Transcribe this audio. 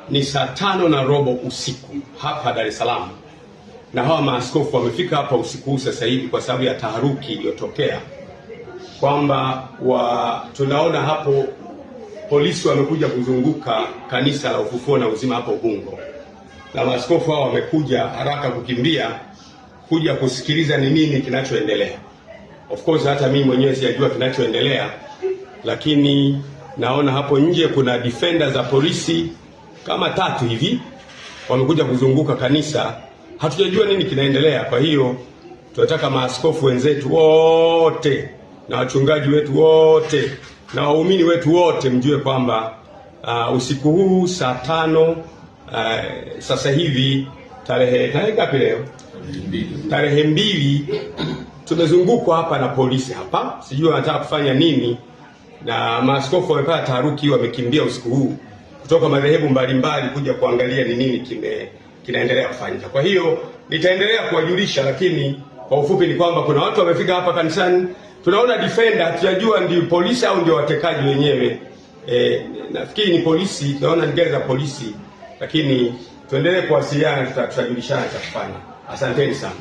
Ni saa 5:15 usiku hapa Dar es Salaam, na hawa maaskofu wamefika hapa usiku huu sasa hivi kwa sababu ya taharuki iliyotokea kwamba tunaona hapo polisi wamekuja kuzunguka kanisa la Ufufuo na Uzima hapo Ubungo, na maaskofu hao wamekuja haraka kukimbia kuja kusikiliza ni nini kinachoendelea. Of course hata mimi mwenyewe sijajua kinachoendelea, lakini naona hapo nje kuna defender za polisi kama tatu hivi wamekuja kuzunguka kanisa, hatujajua nini kinaendelea. Kwa hiyo tunataka maaskofu wenzetu wote na wachungaji wetu wote na waumini wetu wote mjue kwamba usiku huu saa 5 sasa hivi tarehe ngapi leo? Tarehe 2, tumezungukwa hapa na polisi hapa, sijui wanataka kufanya nini, na maaskofu wamepata taharuki, wamekimbia usiku huu kutoka madhehebu mbalimbali kuja kuangalia ni nini kinaendelea kufanyika. Kwa hiyo nitaendelea kuwajulisha, lakini kwa ufupi ni kwamba kuna watu wamefika hapa kanisani, tunaona defender, hatujajua ndio polisi au ndio watekaji wenyewe. Nafikiri ni polisi, tunaona ni gari za polisi, lakini tuendelee kuwasiliana, tutajulishana cha kufanya. Asanteni sana.